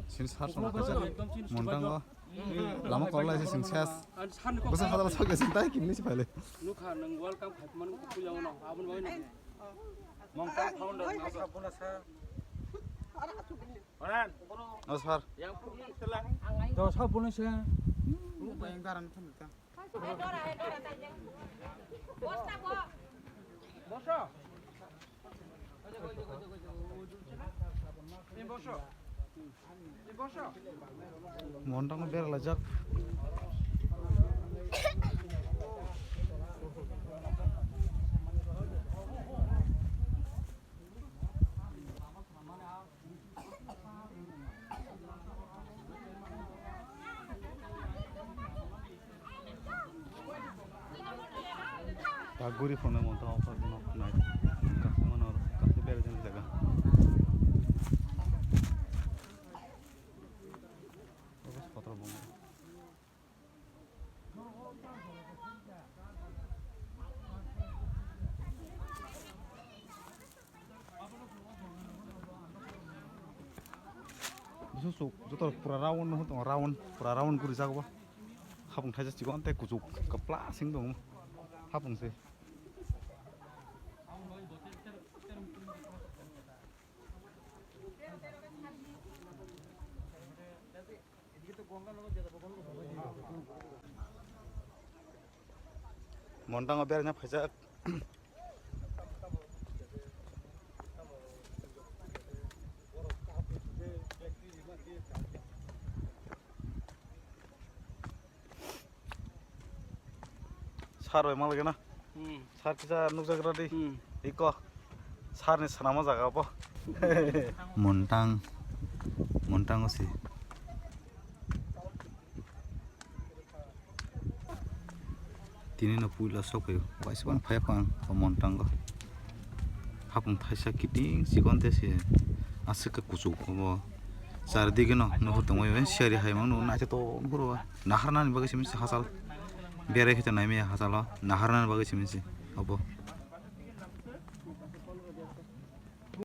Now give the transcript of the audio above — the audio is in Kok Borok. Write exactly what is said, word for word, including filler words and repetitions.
Sini sar sama kaisa Montango lama kok lai sing ses. Bwsa hadal sok ya sing tai kimni si phaile. Nukha nang welcome khai man puya ono abon bai na. Montang founder. Oran. Oh, sir. Yang pun telah. Do sa puno se. Bayang daran thang ta. Boso. Boso. Montang berlaijak. Ta guri phone mo ta offer no nai. Kaisa mano kaisa bere jani jaga. Office patro bongo. Bisu suk joto pura round no tong round pura round guri jago. Hapung thaisa chikon tei kuchuk kapla sing dong. Hapung se. Montango berajak phaijak. Sar bai malgena. Hmm. Sar kisa nukjagra di. Hmm. Iko. Sar ni sanama jaga bo. Montang. Montang osi. Tini no puila sok phaio. Waisa ban phai phang o Montango. Hapung thaisa kiting chikon te se aswk khe kuchuk obo. Chardike no nuhur tongwi siyari hai mano naithotok nuhur o. Naharnani bagwi simi se hachal. Berai khe naimaya hachalo. Naharnani bagwi simi se obo.